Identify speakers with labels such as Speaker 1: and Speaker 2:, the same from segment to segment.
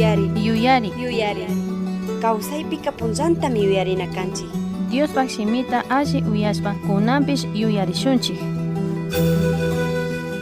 Speaker 1: Yuyari.
Speaker 2: Yuyari.
Speaker 1: Yuyari. Kawsaypika punllantami yuyarina kanchik.
Speaker 2: Diospaj shimita alli uyashpa kunanpish yuyarishunchik.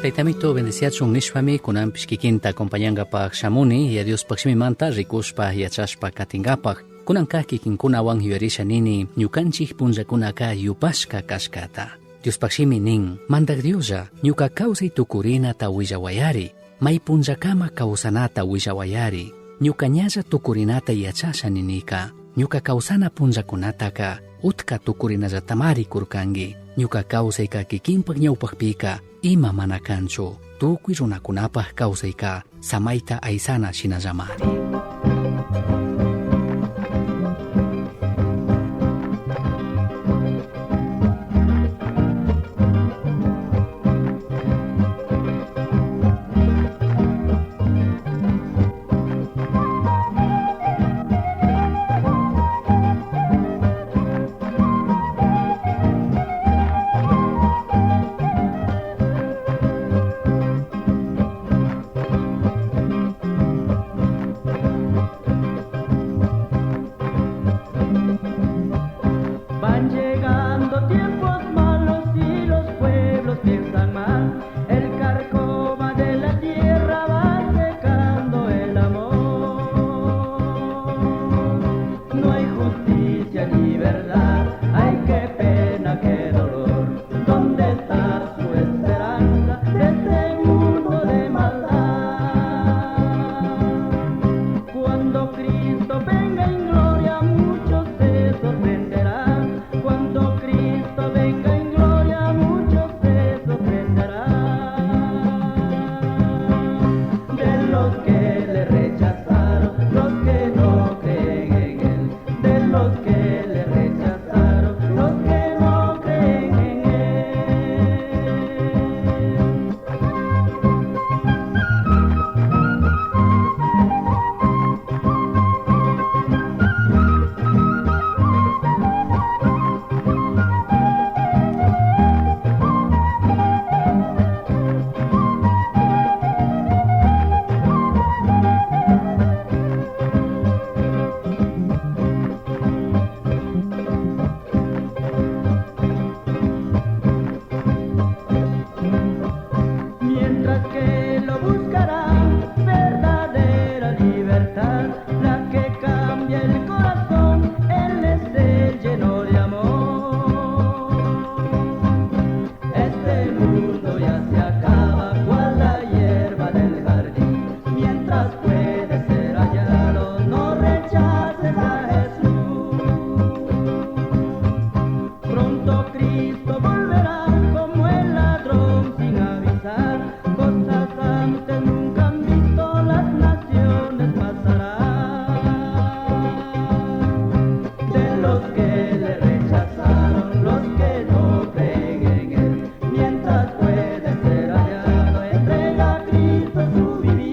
Speaker 3: Taytamito bendeciachun nishpami kunanpish kikinta acompañangapaj shamuni ya Diospaj shimimanta rikushpa yachashpa katingapaj. Kunanka kikinkunawan yuyarisha nini ñukanchik punllakunaka yupashka kashkata. Diospaj shimi nin, Mandak Dioslla, ñuka kawsay tukurinata willawayari, may punllakama kawsanata willawayari, ñuka ñalla tukurinata yachasha ninika, ñuka kawsana punllakunataka utka tukurinallatamari kurkanki, ñuka kawsayka kikinpak ñawpakpika ima mana kanchu, tukuy runakunapak kawsayka samayta aysana shinallamari.
Speaker 4: Van llegando tiempos malos y los pueblos piensan mal. El carcoma de la tierra va secando el amor. No hay justicia ni verdad, ay qué pena, qué dolor. ¿Dónde está su esperanza de este mundo de maldad? Cuando Cristo venga en gloria, muchos se sorprenderán. Cuando Cristo venga en gloria, muchos se sorprenderán. De los que le rechazaron, los que no creen en él. De los que le rechazaron, los que no creen en él. Mientras que lo buscarán, verdadera libertad, la que cambia el corazón, él es el lleno de amor. Este mundo ya se acaba, cual la hierba del jardín, mientras puede ser hallado, no rechaces a Jesús. Pronto Cristo volverá como el ladrón sin avisar. Cosas antes nunca han visto, las naciones pasarán. De los que le rechazaron, los que no creen en él, mientras puede ser hallado, entrega a Cristo su vivir.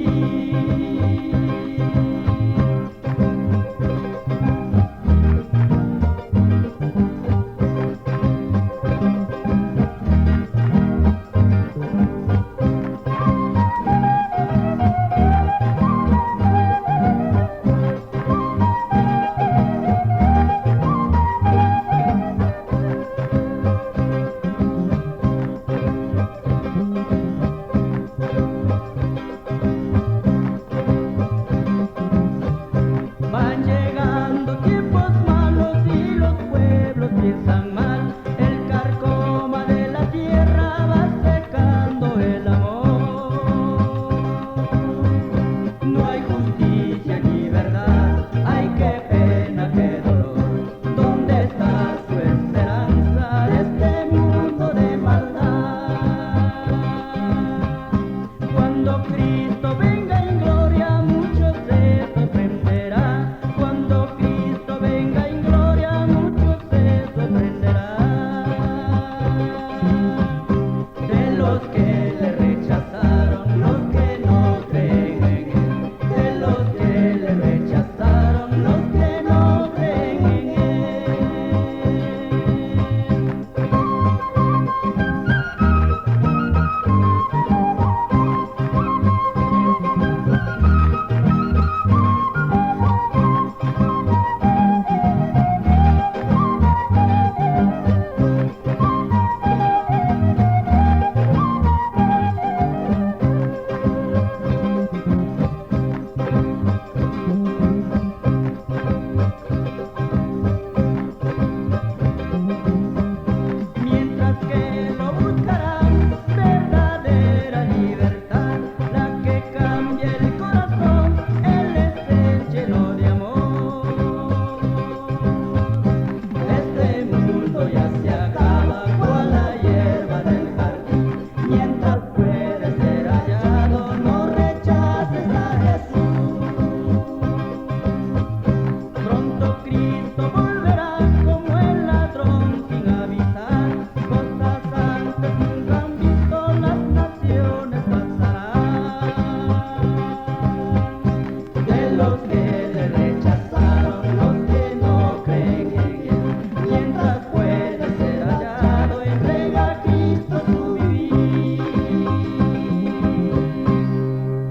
Speaker 4: Van llegando tiempos malos y los pueblos piensan mal. El carcoma de la tierra va secando el amor. No hay justicia ni verdad, ay qué pena, qué dolor. ¿Dónde está su esperanza de este mundo de maldad? Cuando Cristo venga en gloria, muchos se sorprenderán. Cuando Cristo venga en gloria, muchos se sorprenderán. De los que le rechazaron, los que no creen en él. De los que le rechazaron, los que no creen en él.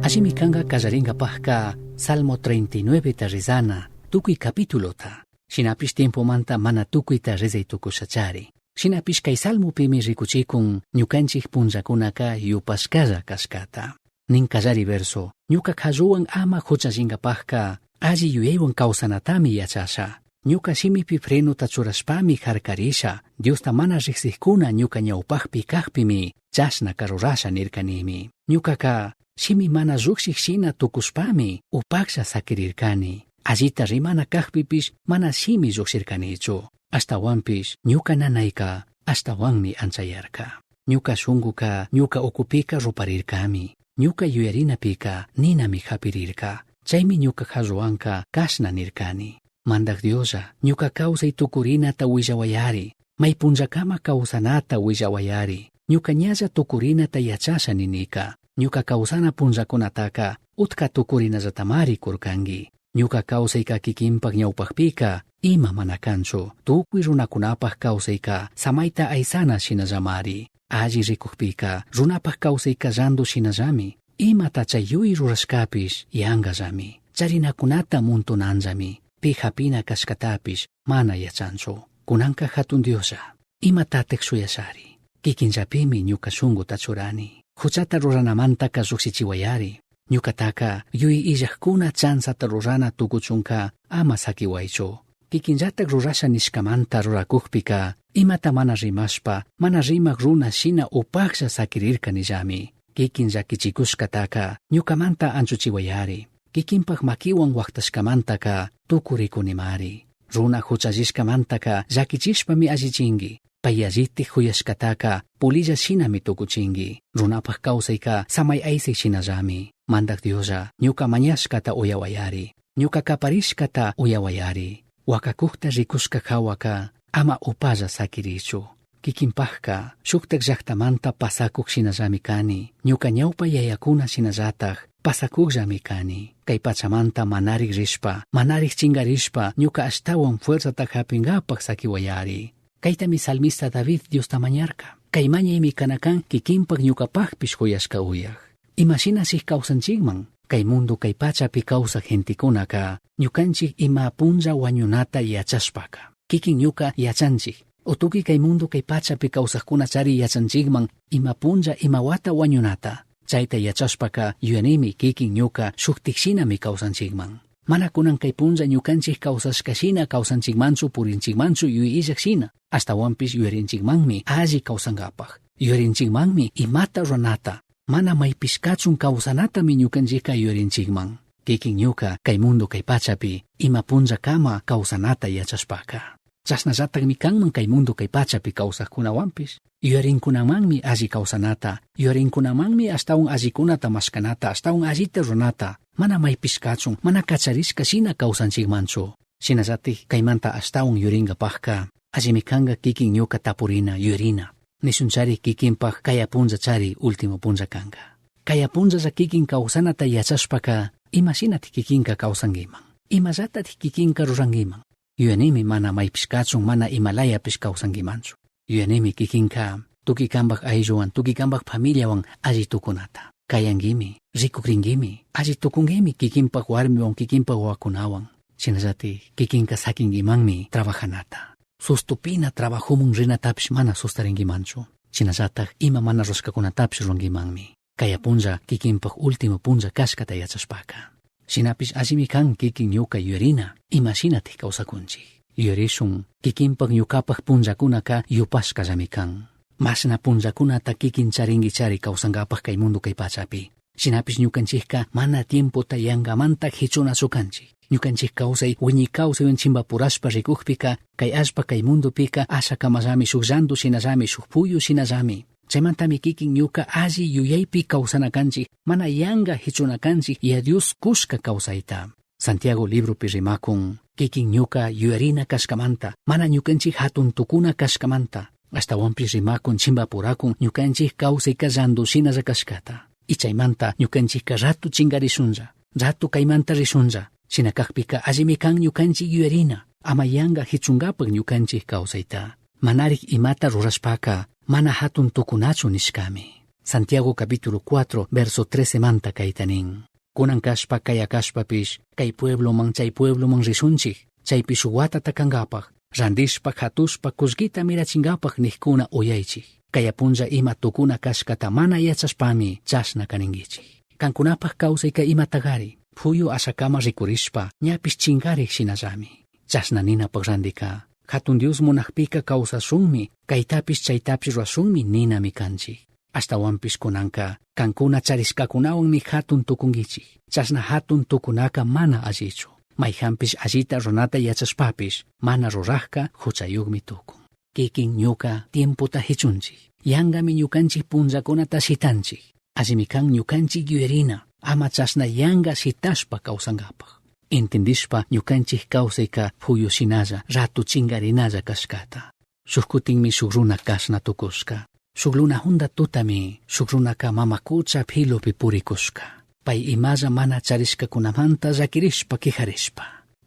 Speaker 3: Allimi kanka kallaringapajka Salmo 39 ta rezana tukuy capitulota. Shinapish tiempomanta mana tukuyta rezay tukushachari. Shinapish kay salmopimi rikuchikun ñukanchik punllakunaka yupashkalla kashkata. Nin kallari verso, ñuka kalluwan ama huchallingapajka alli yuyaywan kawsanatami yachasha. Ñuka shimipi frenota churashpami harkarisha, Diosta mana riqsiqkuna ñuka ñawpaqpi kaqpimi chashna karurasha nirkanimi. Ñukaka shimi mana lluqshiq shina tukushpami upaqlla sakirirkani. Allita rimana kaqpipish mana shimi lluqshirkanichu. Ashtawanpish ñuka nanayka ashtawanmi anchayarka. Ñuka shunkuka ñuka ukupika ruparirkami. Ñuka yuyarinapika ninami hapirirka. Chaymi ñuka qalluwanka kashna nirkani. Mandaq Dioslla, ñuka kawsay tukurinata willawayari. May punllakama kawsanata willawayari. Ñuka ñalla tukurinata yachasha ninika. Ñuka kawsana punllakunataka utka tukurinallatamari kurkanki. Ñuka kawsayka kikinpak ñawpaqpika ima mana kanchu. Tukuy runakunapaq kawsayka samayta aysana shinallamari. Alli rikukpika runapaq kawsayka llandu shinallami. Imata chay yuy rurashkapish yankallami. Charinakunata muntunanllami. Pi hapina kashkatapish mana yachanchu. Kunanka hatun Dioslla, imatatik shuyashari. Kikinllapimi ñuka shunkuta churani. Huchata ruranamantaka llukshichiwayari. Ñukataka yuy illajkuna chanzata rurana tukuchunka ama sakiwaychu. Kikinllatak rurasha nishkamanta rurakukpika imata mana rimashpa, mana rimak runa shina upaqlla sakirirkanillami. Kikin llakichikushkataka ñukamanta anchuchiwayari. Kikinpak makiwan waqtashkamantaka tukurikunimari. Runa huchallishkamantaka llakichishpami allichinki. Pay allitik huyashkataka polilla shinami tukuchinki. Runapaq kawsayka samay aysay shinallami. Mandak Dioslla, ñuka mañashkata uyawayari. Ñuka kaparishkata uyawayari. Wakakukta rikushka hawaka ama upalla sakirichu. Kikinpaqka shuktak llaqtamanta pasakuq shinallami kani. Ñuka ñawpa yayakuna shinallatak pasakuqllami kani. Kay pachamanta manarik rishpa, manarik chinkarishpa, ñuka ashtawan fuerzata hapingapaq sakiwayari. Kaytami salmista David Diosta mañarka. Kay mañaymi kanakan kikinpaq ñuqapaqpish huyashka uyaq. Imashinashi kawsanchikman? Kay mundo kay pachapi kawsaq gentekunaka ñukanchik ima punlla wañunata yachashpaka. Kikin ñuka yachanchik. O tukuy kay mundo kay pachapi kawsaqkuna chari yachanchikman ima punlla ima wata wañunata. Chayta yachashpaka yuyanimi kikin ñuka shuktikshinami kawsanchikman. Mana kunan kay punlla ñukanchik kawsashkashina kawsanchikmanchu purinchikmanchu yuyillaq shina. Ashtawanpish yuyarinchikmanmi alli kawsankapaq. Yuyarinchikmanmi imata ruranata. Mana maypish kachun kawsanatami ñukanchikka yuyarinchikman. Kikin ñuka kay mundo kay pachapi ima punllakama kawsanata yachashpaka. Chashnallatakmi kanman kay mundo kay pachapi kawsaqkunawanpish. Yuyarinkunamanmi alli kawsanata, yuyarinkunamanmi ashtawan allikunata mashkanata, ashtawan allita ruranata, mana maypish kachun, mana kacharishka shina kawsanchikmanchu. Shinallatik kaymanta ashtawan yuyaringapaqka allimi kanka kikin ñuka tapurina, yuyarina. Nishunchari kikinpaq kaya punlla chari último punlla kanka. Kaya punllalla kikin kawsanata yachashpaka imashinatik kikinka kawsankiman. Imallatatik kikinka rurankiman. Yuyanimi mana maypish kachun, mana imalayapish kawsankimanchu. Yuyanimi kikinka tukuy kanpak aylluwan, tukuy kanpak familiawan alli tukunata. Kayankimi, rikukrinkimi, alli tukunkimi kikinpak warmiwan, kikinpak wawakunawan. Shinallatik kikinka sakinkimanmi trabajanata. Sustupina trabajomun rinatapish mana sustarinkimanchu. Shinallatak ima mana rurashkakunatapish rurankimanmi. Kaya punlla kikinpak último punlla kashkata yachashpaka. Shinapish allimi kan kikin ñuka yuyarina imashinatik kawsakunchik. Yuyarishun kikinpak ñukapak punllakunaka yupashkallami kan. Mashna punllakunata kikin charinki chari kawsankapak kay mundo kay pachapi. Shinapish ñukanchikka mana tiempota yankamanta hichunachu kanchik. Ñukanchik kawsay wiñay kawsaywan chimpapurashpa rikukpika kay allpa kay mundopika ashakamallami shuk llandu shinallami shuk puyu shinallami. Chaymantami kikin ñuka alli yuyaypi kawsana kanchik, mana yanka hichuna kanchik Yaya Dios kushka kawsayta. Santiago libropi rimakun kikin ñuka yuyarina kashkamanta, mana ñukanchik hatun tukuna kashkamanta. Ashtawanpish rimakun chimpapurakun ñukanchik kawsayka llandu shinalla kashkata. Y chaymanta ñukanchikka ratu chinkarishunlla, ratu kaymanta rishunlla. Shina kakpika allimi kan ñukanchik yuyarina, ama yanka hichunkapak ñukanchik kawsayta. Manarik imata rurashpaka mana hatun tukunachu nishkami. Santiago capítulo 4, verso 13 manta kayta nin. Kunan kashpa kaya kashpapish, kay puebloman chay puebloman rishunchik, chaypi shuk watata kankapaj, randishpa hatushpa kullkita mirachingapaj nijkuna uyaychik. Kaya punlla ima tukuna kashkata mana yachashpami chashna kaninkichik. Kankunapaj kawsayka imatagari, puyu ashakama rikurishpa ñapish chingarik shinallami. Chashna ninapaj randika, hatun Dios munakpika kawsashunmi, kaytapish chaytapish rurashunmi ninami kanchik. Ashtawanpish kunanka, kankuna charishkakunawanmi hatun tukunkichik. Chashna hatun tukunaka mana allichu. Mayhanpish allita runata yachashpapish, mana rurajka huchayukmi tukun. Kikin ñuka tiempota hichunchik. Yangami ñukanchik punllakunata shitanchik. Allimi kan ñukanchik yuyarina, ama chashna yanga shitashpa kawsankapaj. Entendishpa ñukanchik kawsayka puyu shinalla, ratu chingarinalla kashkata. Shuk kutinmi shuk runa kashna tukushka. Shuk luna hunda tutami, shuk runaka mama kucha filopi purikushka. Pay imalla mana charishkakunamanta llakirishpa quejarishpa.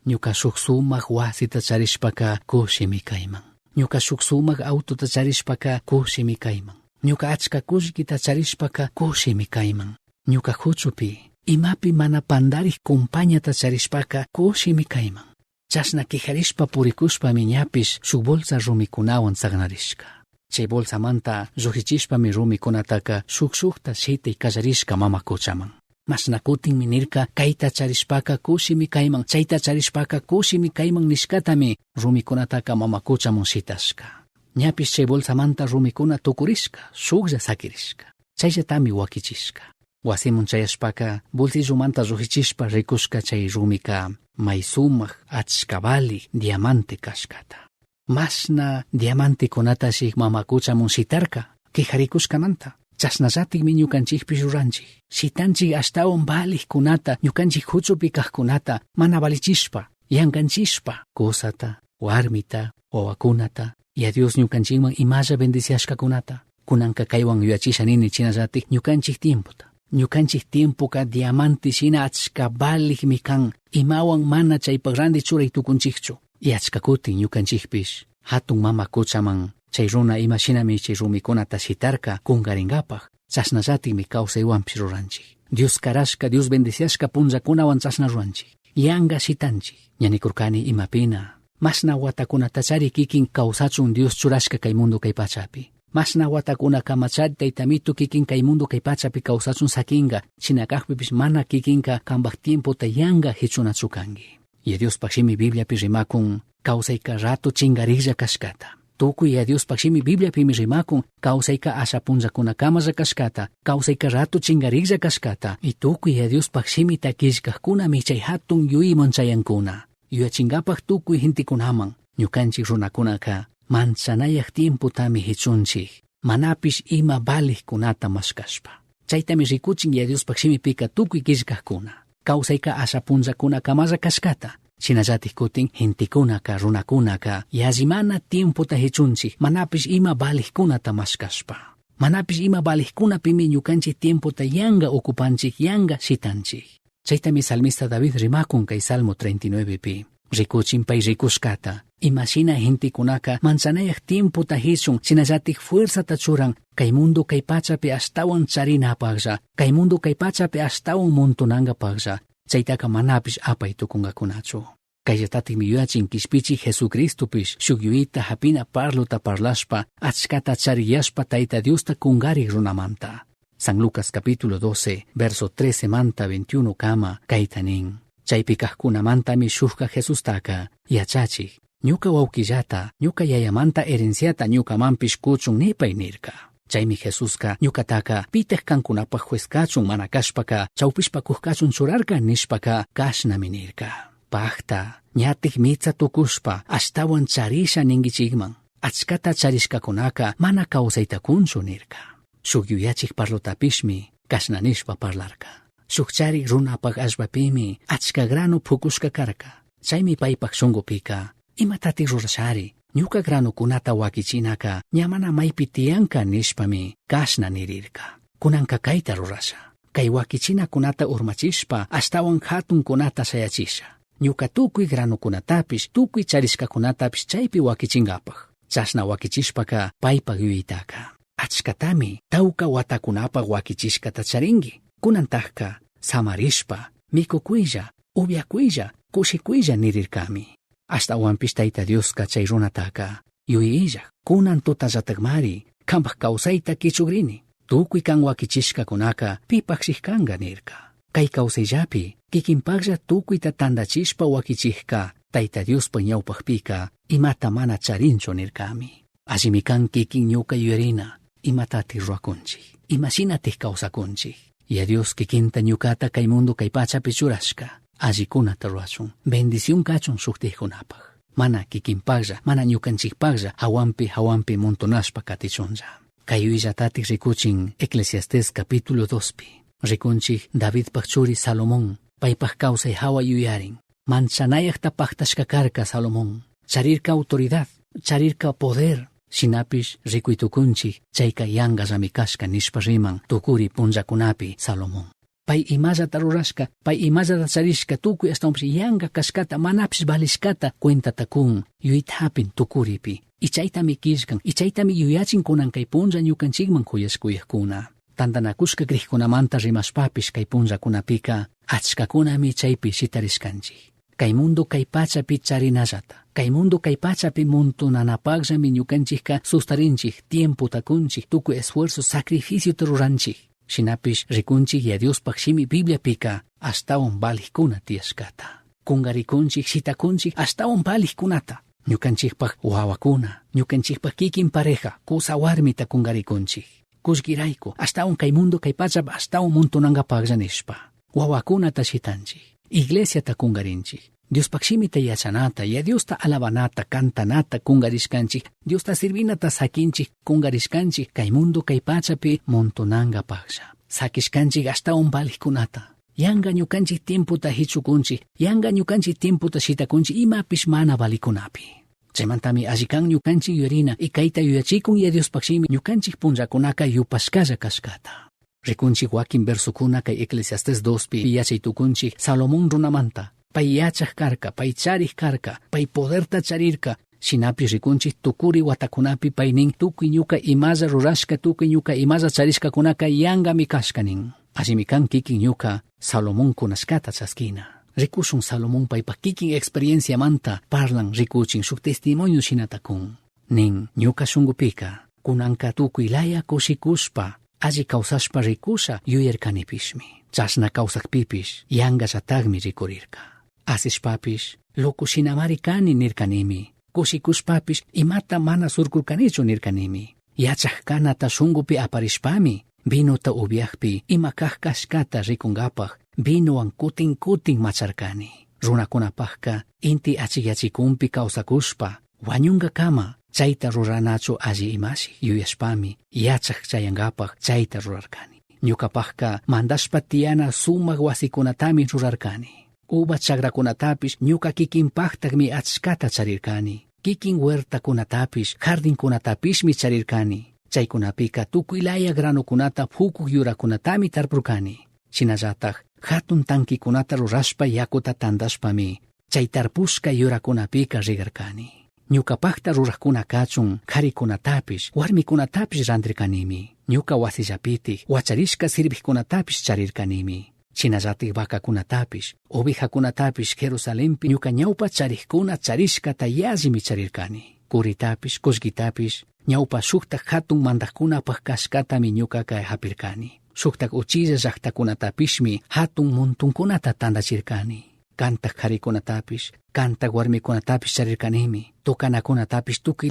Speaker 3: Ñuka shuk sumak wasita charishpaka kushimi kayman. Ñuka shuk sumak autota charishpaka kushimi kayman. Ñuka achka kullkita charishpaka kushimi kayman. Ñuka huchupi, imapi mana pandarik compañata charishpaka kushimi kayman. Chashna quejarishpa purikushpami ñapish shuk bolsa rumikunawan tsagnarishka. Chay bolsamanta llujichishpami rumikunataka shuk shukta shitay kallarishka mama kuchaman. Mashna kutinmi nirka kayta charishpaka kushimi kayman, chayta charishpaka kushimi kayman nishkatami rumikunataka mama kuchaman shitashka. Ñapish chay bolsamanta rumikuna tukurishka, shuklla sakirishka. Chayllatami wakichishka. Wasimun chayashpaka bolsillomanta llujichishpa rikushka chay rumika may sumak achka valik diamante kashkata. Mashna diamantekunatashi mama kuchamun shitarka, quejarikushkamanta. Chashnallatikmi ñukanchikpish ruranchik. Shitanchik ashtawan valikkunata, ñukanchik huchupi kajkunata, mana valichishpa, yankanchishpa, kusata, warmita, wawakunata, y a Dios ñukanchikman imalla bendiciashkakunata. Kunanka kaywan yuyachisha nini chinallatik ñukanchik tiempota. Ñukanchik tiempoka diamante shina achka valikmi kan, imawan mana chaypak ranti churay tukunchikchu. Y achka kutin ñukanchikpish, hatun mama kuchaman, chay runa ima shinami chay rumikunata shitarka kungaringapaj, chashnallatikmi kawsaywanpish ruranchik. Dios karashka, Dios bendiciashka punllakunawan chashna ruranchik. Yanga shitanchik. Ñanikurkani imapina. Mashna watakunatachari kikin kawsachun Dios churashka kay mundo kay pachapi. Mashna watakuna kamachari taytamitu kikin kay mundo kay pachapi kawsachun sakinga, shinakajpipish mana kikinka kambaj tiempota yanga hichunachu kanki. Y Diospaj shimi Bibliapi rimakun kawsayka rato chingariklla kashkata. Tukuy Diospaj shimi Bibliapimi rimakun kawsayka asha punllakunakamalla kashkata, kawsayka rato chingariklla kashkata. Y tukuy Diospaj shimita killkajkunami chay hatun yuyayman chayankuna. Yuyachingapaj tukuy gentekunaman, ñukanchik runakunaka manchanayaj tiempotami hichunchik, manapish ima valikkunata mashkashpa. Chaytami rikuchin ya Diospaj shimipika tukuy killkajkuna. Kawsayka asha punllakunakamalla kashkata. Shinallatik kutin gentekunaka runakunaka yallimana tiempota hichunchik, manapish ima valikkunata mashkashpa. Manapish ima valikkunapimi ñukanchik tiempota yanga ocupanchik, yanga shitanchik. Chaytami salmista David rimakun kay Salmo 39 pi. Rikuchin pay rikushkata. Imashina gentekunaka manchanayaj tiempota hichun, shinallatik fuerzata churan, kay mundo kay pachapi ashtawan charinapajlla, kay mundo kay pachapi ashtawan montonankapajlla, chaytaka manapish apay tukunkakunachu. Kayllatatikmi yuyachin kishpichik Jesucristopish shuk yuyita hapina parlota parlashpa, achkata chariyashpa Tayta Diosta kungarik runamanta. San Lucas capítulo 12, verso 13 manta 21 kama kayta nin. Chaypi kajkunamantami shukka Jesustaka yachachik, ñuka wawkillata, ñuka yayamanta herenciata ñukamanpish kuchun nipay nirka. Chaymi Jesuska ñukataka pitaq kankunapaj juez kachun mana kashpaka chawpishpa kujkachun churarka nishpaka kashnami nirka. Pakta, ñatik mitsa tukushpa ashtawan charisha ninkichikman. Achkata charishkakunaka mana kawsayta kunchu nirka. Shuk yuyachik parlotapishmi kashna nishpa parlarka. Shuk charik runapaj allpapimi achka grano pukushka karka. Chaymi paypaj shunkupika, imatatik rurashari, ñuka granukunata wakichinaka ña mana maypi tiyanka nishpami kashna nirirka. Kunanka kayta rurasha. Kay wakichinakunata urmachishpa ashtawan hatunkunata shayachisha. Ñuka tukuy granukunatapish, tukuy charishkakunatapish chaypi wakichinkapaj. Chashna wakichishpaka paypaj yuyaytaka. Achkatami tawka watakunapaq wakichishkata charinki. Kunantajka samarishpa, mikukuylla, upyakuylla, kushikuylla nirirkami. Ashtawanpish Tayta Dioska chay runataka yuyayillaj, kunan tutallatakmari kanpaj kawsayta kichukrini. Tukuy kan wakichishkakunaka pipajshik kanka nirka. Kay kawsayllapi kikinpaqlla tukuyta tantachishpa wakichijka Tayta Diospa ñawpaqpika imata mana charinchu nirkami. Allimi kan kikin ñuka yuyarina imatatik ruwakunchik, imashinatik kawsakunchik. Yaya Dios kikinta ñukata kay mundo kay pachapi churashka allikunata ruwachun, bendición kachun shuktikkunapaq. Mana kikinpaqlla, mana ñukanchikpaqlla hawanpi hawanpi montonashpa katichunlla. Kay yuyallatatik rikuchin Eclesiastés capítulo 2pi. Rikunchik Davidpaq churi Salomón, paypaq kawsay hawa yuyarin. Manchanayaqta paqtashka karka Salomón. Charirka autoridad, charirka poder. Shinapish rikuytukunchik chayka yanqallami kashka nishpa riman tukuri punllakunapi Salomón. Pay imallata rurashka, pay imallata charishka tukuy ashtawanpish yanqa kashkata manapish valishkata cuentata kun yuyayta hapin tukuripi. Y chaytami killkan, y chaytami yuyachin kunan kay punlla ñukanchikman kuyashkuyaqkuna. Tantanakushka kriqkunamanta rimashpapish kay punllakunapika achkakunami chaypi shitarishkanchik. Kay mundo kay pachapi charinallata, kay mundo kay pachapi montonanapaqllami ñukanchikka sustarinchik, tiempota kunchik, tukuy esfuerzo, sacrificiota ruranchik. Shinapish rikunchik Yaya Diospaq shimi Bibliapika ashtawan valijkuna tiyashkata. Kunkarikunchik, shitakunchik ashtawan valijkunata. Ñukanchikpaq wawakuna, ñukanchikpaq kikin pareja, kusa warmita kunkarikunchik. Kullkirayku, ashtawan kay mundo kay pachapi ashtawan montonankapaqlla nishpa. Wawakunata shitanchik, iglesiata kunkarinchik. Diospaq shimita yachanata, Yaya Diosta alabanata, cantanata kunkarishkanchik, Diosta sirvinata sakinchik kunkarishkanchik kay mundo kay pachapi montonankapaqlla. Sakishkanchik ashtawan valijkunata. Yanqa ñukanchik tiempota hichukunchik, yanqa ñukanchik tiempota shitakunchik imapish mana valikunapi. Chaymantami alli kan ñukanchik yuyarina y kayta yuyachikun Yaya Diospaq shimi ñukanchik punllakunaka yupashkalla kashkata. Rikunchik wakin versokuna kay Eclesiastés 2pi yachay tukunchik Salomón runamanta. Pay yachaj karka, pay charij karka, pay poderta charirka. Shinapish rikunchik tukuri watakunapi pay nin tukuy ñuka imalla rurashka, tukuy ñuka imalla charishkakunaka yanqami kashka nin. Allimi kan kikin ñuka Salomón kunashkata chaskina. Rikushun Salomón paypaq kikin experienciamanta parlan rikuchin shuk testimonio shinata kun. Nin ñuka shunqupika kunanka tukuy laya kushikushpa alli kawsashpa rikusha yuyarkanipishmi. Chashna kawsakpipish yanqallataqmi rikurirka. Asishpapish loco shinamari kani nirkanimi. Kushikushpapish imata mana surkurkanichu nirkanimi. Yachaj kanata shunqupi aparishpami vinota upyakpi ima kaq kashkata rikunkapaq vinowan kutin kutin macharkani. Runakunapaqka inti achikyachikunpi kawsakushpa wañunkakama chayta ruranachu alli imashi yuyashpami yachaj chayankapaq chayta rurarkani. Ñukapaqka mandashpa tiyana sumaq wasikunatami rurarkani. Uva chakrakunatapish ñuka kikinpaqtaqmi achkata charirkani. Kikin huertakunatapish, jardinkunatapishmi charirkani. Chaykunapika tukuy laya granokunata pukuq yurakunatami tarpurkani. Shinallataj hatun tankikunata rurashpa yakuta tantashpami chay tarpushka yurakunapika rigarkani. Ñukapaqta ruraqkuna kachun qharikunatapish, warmikunatapish rantirkanimi. Ñuka wasillapitik wacharishka sirvijkunatapish charirkanimi. Shinallatik vacakunatapish, ovejakunatapish Jerusalenpi ñuka ñawpa charikuna charishkata yallimi charirkani. Kuritapish, kullkitapish, ñawpa shuktak hatun mandaqkunapaq kashkatami ñukaka hapirkani. Shuktak uchilla llaqtakunatapishmi hatun montonkunata tantachirkani. Kantak qharikunatapish, kantak warmikunatapish charirkanimi. Tocanakunatapish tukuy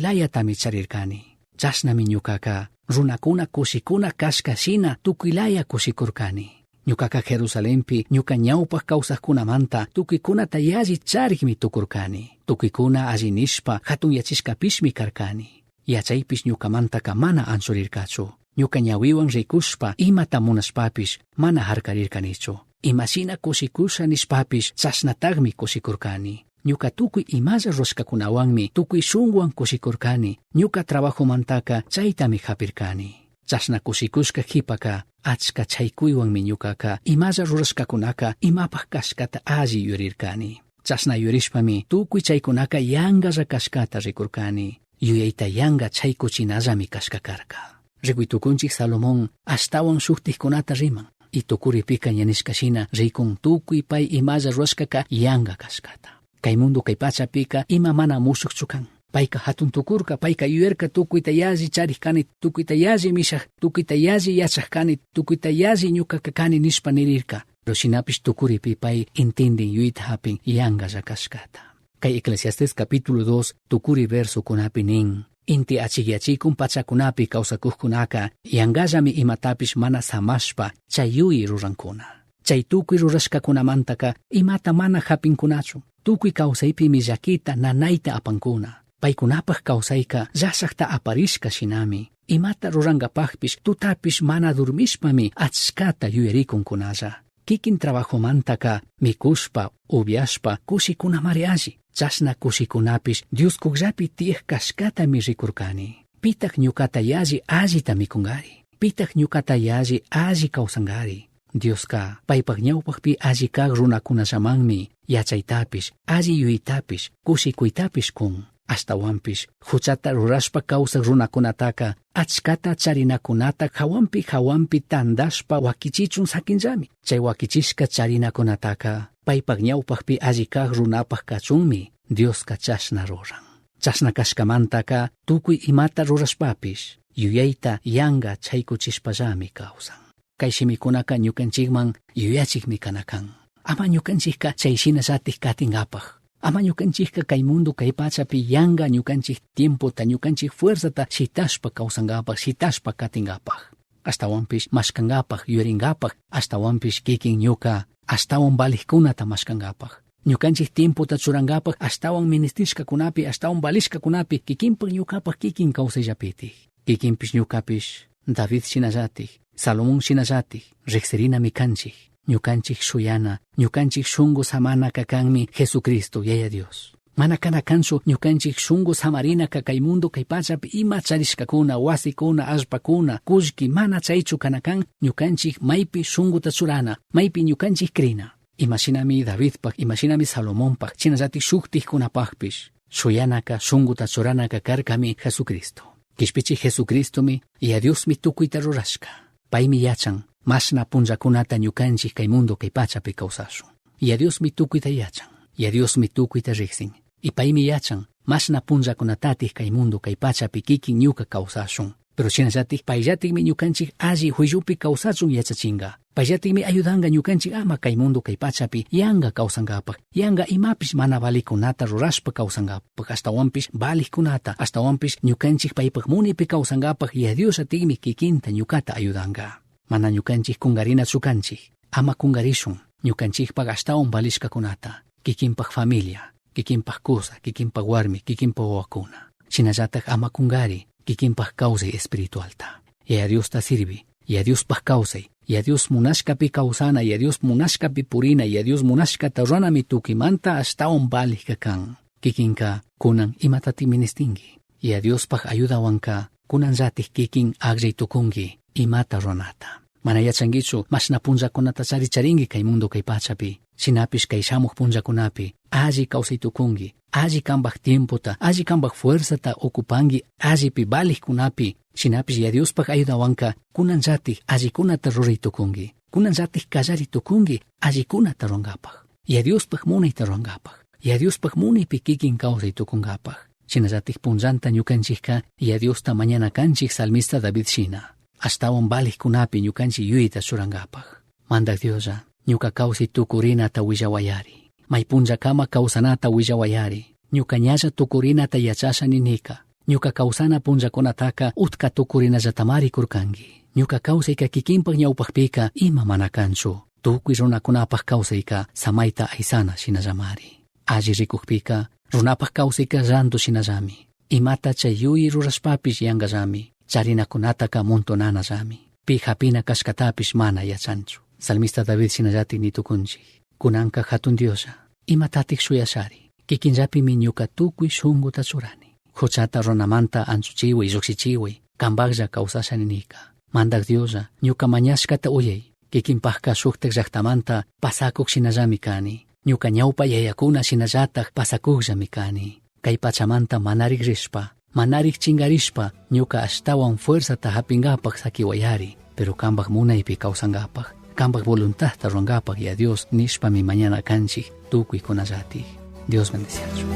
Speaker 3: charirkani. Chashnami ñukaka runakuna kushikuna kashka shina tukuylaya kushikurkani. Ñukaka Jerusalenpi ñuka ñawpaq kawsaqkunamanta tukuykunata yalli charikmi tukurkani. Tukuykuna alli nishpa hatunyachishkapishmi karkani. Yachaypish ñukamantaka mana anchurirkachu. Ñuka ñawiwan rikushpa imata munashpapish mana harkarirkanichu. Imashina kushikusha nishpapish chashnataqmi kushikurkani. Ñuka tukuy imalla rurashkakunawanmi tukuy shunquwan kushikurkani. Ñuka trabajomantaka chaytami hapirkani. Chashna kushikushka qhipaka achka chaykuywanmi ñukaka imalla rurashkakunaka imapaq kashkata alli yuyarirkani. Chashna yuyarishpami tukuy chaykunaka yanqalla kashkata rikurkani. Yuyayta yanqa chaykuchinallami kashka karka. Ricui tucunchij Salomón ashtahuan shujtijcunata riman. Y tucuripika ña nishka shina ricun tucui pai imalla rurashcaca yanga cashcata. Cai mundo cai pachapika ima mana mushujchu can. Paica hatun tucurca, paica yuyarca tucuita yalli charij cani, tucuita yalli mishaj, tucuita yalli yachaj cani, tucuita yalli ñucaca cani nishpa nirirca. Pero shinapish tucuripi pai intindin yuyita japin yangalla cashcata. Cai Eclesiastés capítulo 2 tucuri versocunapi nin. Inti achikyachikun pachakunapi kawsakukkunaka yangallami imatapish mana samashpa chay yuyi rurankuna. Chay tukuy rurashkakunamantaka imata mana japinkunachu. Tukuy kawsaypimi llakita nanayta apankuna. Paykunapaj kawsayka llashakta aparishka shinami. Imata rurankapajpish tutapish mana durmishpami achkata yuyarikunkunalla. Kikin trabajomantaka mikushpa, upiashpa kushikunamari alli. Chashna kushikunapish Dios kukllapi tiyaj kashkatami rikurkani. Pitaj ñukata yalli allita mikungari. Pitaj ñukata yalli alli kawsankari. Dioska paypaj ñawpajpi alli kaj runakunallamanmi yachaytapish, alli yuyaytapish, kushikuytapish kun. Ashtawanpish huchata rurashpa kawsaj runakunataka achkata charinakunata hawanpi hawanpi tandashpa wakichichun sakinllami. Chay wakichishka charinakunataka paypaj ñawpajpi alli kaj runapaj kachunmi Dioska chashna ruran. Chashna kashkamantaka tukuy imata rurashpapish yuyayta yanga chaykuchishpallami kawsan. Kay shimikunaka ñukanchikman yuyachikmi kana kan. Ama ñukanchikka chay shinallatik katinkapaj. Ama ñukanchikka kay mundo kay pachapi yanga ñukanchik tiempota ñukanchik fuerzata shitashpa kawsankapaj, shitashpa katinkapaj. Ashtawanpish mashkankapaj, yuyarinkapaj, ashtawanpish kikin ñuka ashtawan valijkunata mashkankapaj. Ñukanchik tiempota churankapaj ashtawan ministishkakunapi, ashtawan valishkakunapi kikinpak ñukapaj kikin kawsayllapitik. Kikinpish ñukapish David shinallatik, Salomón shinallatik, riksirinami kanchik. Ñukanchik shuyana, ñukanchik shungu samanaka kanmi Jesucristo, Yaya Dios. Mana kana kanchu ñukanchik shungu samarinaka kay mundo kay pachapi ima charishkakuna, wasikuna, allpakuna, kullki mana chaychu kana kan ñukanchik maypi shunguta churana, maypi ñukanchik krina. Imashinami Davidpaj, imashinami Salomonpaj, shinallatik shuktikkunapajpish. Shuyanaka, shunguta churanaka karkami Jesucristo. Kishpichi Jesucristomi, Yaya Diosmi tukuyta rurashka. Paymi yachan, mashna punllakunata ñukanchik kay mundo kay pachapi kawsashun. Yaya Diosmi tukuyta yachan, Yaya Diosmi tukuyta riqsin. Y paymi yachan, mashna punllakunatatik kay mundo kay pachapi kikin ñuka kawsashun. Pero shinallatik payllatikmi ñukanchik alli juillupi kawsachun yachachinga. Payllatikmi ayudanga ñukanchik ama kay mundo kay pachapi yanga kawsankapaj, yanga imapish mana valikunata rurashpa kawsankapaj, ashtawanpish valijkunata, ashtawanpish ñukanchik paypaj munipi kawsankapaj Yaya Diosllatikmi kikinta ñukata ayudanga. Mana ñukanchik kungarinachu kanchik, ama kungarishun ñukanchikpaj ashtawan valishkakunata, kikinpaj familia, kikinpaj kusa, kikinpaj warmi, kikinpaj wawakuna. Shinallatak ama kungari kikinpaj kawsay espiritualta. Yaya Diosta sirvi, Yaya Diospaj kawsay, Yaya Dios munashkapi kawsana, Yaya Dios munashkapi purina, Yaya Dios munashkata ruranami tukimanta ashtawan valijka kan. Kikinka kunan imatati ministinki. Yaya Diospaj ayudawanka kunanllatik kikin akllay tukunki imata ruranata. Mana yachankichu mashna punllakunata chari charinki kay mundo kay pachapi. Shinapish kay shamuj punllakunapi alli kawsay tukunki, alli kanpaj tiempota, alli kanpaj fuerzata ocupanki allipi valijkunapi. Shinapish Yaya Diospaj ayudawanka kunanllatik allikunata ruray tukunki, kunanllatik kallari tukunki allikunata rurankapaj. Yaya Diospaj munayta rurankapaj, Yaya Diospaj munaypi kikin kawsay tukunkapaj. Shinallatik punllanta ñukanchikka Yaya Diosta mañana kanchik salmista David shina. Ashtawan valijkunapi ñukanchik yuyayta churankapaj. Mandak Dioslla, ñuka kawsay tukurinata willawayari. May punllakama kawsanata willawayari. Ñuka ñalla tukurinata yachasha ninika. Ñuka kawsana punllakunataka utka tukurinallatamari kurkanki. Ñuka kawsayka kikinpaj ñawpajpika ima mana kanchu. Tukuy runakunapaj kawsayka samayta aysana shinallamari. Alli rikukpika runapaj kawsayka llantu shinallami. Imata chay yuyi rurashpapish yankallami. Charinakunataka montonanallami. Pi hapina kashkatapish mana yachanchu. Salmista David shinallatik nitukunchik. Kunanka hatun Dioslla, imatatik shuyashari. Kikinllapimi ñuka tukuy shunguta churani. Huchata runamanta anchuchiway, llukshichiway, kanpajlla kawsasha ninika. Mandak Dioslla, ñuka mañashkata uyay. Kikinpajka shuktak llaktamanta pasakuk shinallami kani. Ñuka ñawpa yayakuna shinallatak pasakukllami kani. Kay pachamanta manarik rishpa, Manarik chingarishpa ñuka ashtawan fuerzata hapinkapak sakiwayari, pero kambak munaypi kawsankapak, kambak voluntadta rurankapak ya Dios nishpami mañana kanchik tukuykunallatik. Dios bendeciachun.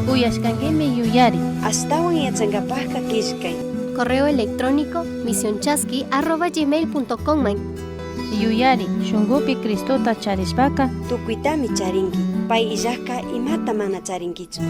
Speaker 2: Uyashkankimi yuyari.
Speaker 1: Ashtawan yachankapajka killkay.
Speaker 5: Correo electrónico misionchasqui@gmail.com man.
Speaker 2: Yuyari, shunkupi Cristota charishpaka
Speaker 1: Tukuytami charinki. Pay illajka imata mana charinkichu.